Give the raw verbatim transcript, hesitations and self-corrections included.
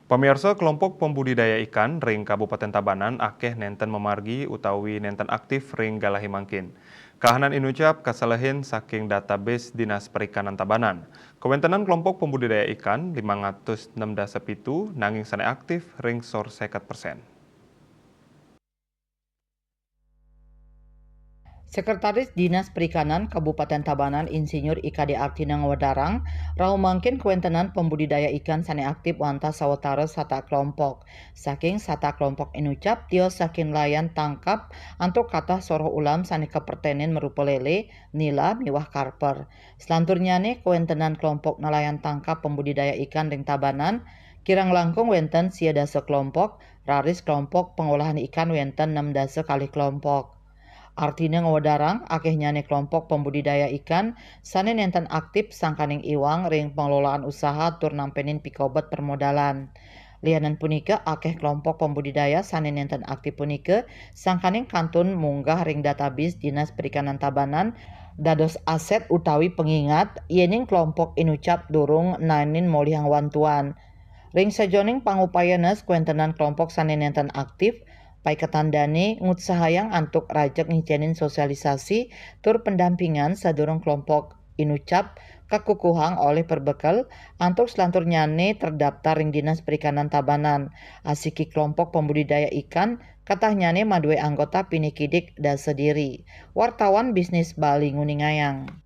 Pamirsa, kelompok pembudidaya ikan ring Kabupaten Tabanan akeh nenten mamargi utawi nenten aktif ring galahe mangkin. Kahanan inucap kasalehin saking database Dinas Perikanan Tabanan. Kawentenan kelompok pembudidaya ikan limang atus enam dasa pitu nanging sane aktif ring sor seket persen. Sekretaris Dinas Perikanan Kabupaten Tabanan Insinyur I K D Artina ngawedarang, rauh mangkin kawentenan pembudidaya ikan sane aktif wantah sawatara sata kelompok. Saking sata kelompok inucap tios saking layan tangkap antuk katah soroh ulam sane kapertenin marupa lele, nila, miwah karper. Selanturnyane kawentenan kelompok nelayan tangkap pembudidaya ikan ring Tabanan, kirang langkung wenten sia dasa kelompok, raris kelompok pengolahan ikan wenten enam dasa kalih kelompok. Artina ngawedarang, akehnyane kelompok pembudidaya ikan sane nenten aktif sangkaning iwang ring pengelolaan usaha tur nampenin pikobet permodalan. Lianan punika, akeh kelompok pembudidaya sane nenten aktif punika sangkaning kantun munggah ring database Dinas Perikanan Tabanan dados aset utawi pengingat yening kelompok inucap durung naenin molihang wantuan. Ring sajoning pangupayana, kawentenan kelompok sane nenten aktif, paiketan dane ngutsahayang antuk rajeg ngicenin sosialisasi tur pendampingan sadurung kelompok inucap kakukuhang olih perbekel antuk selanturnyane terdaftar ring Dinas Perikanan Tabanan. Asiki kelompok pembudidaya ikan katahnyane madue anggota pinih kidik dasa diri. Wartawan Bisnis Bali nguningayang.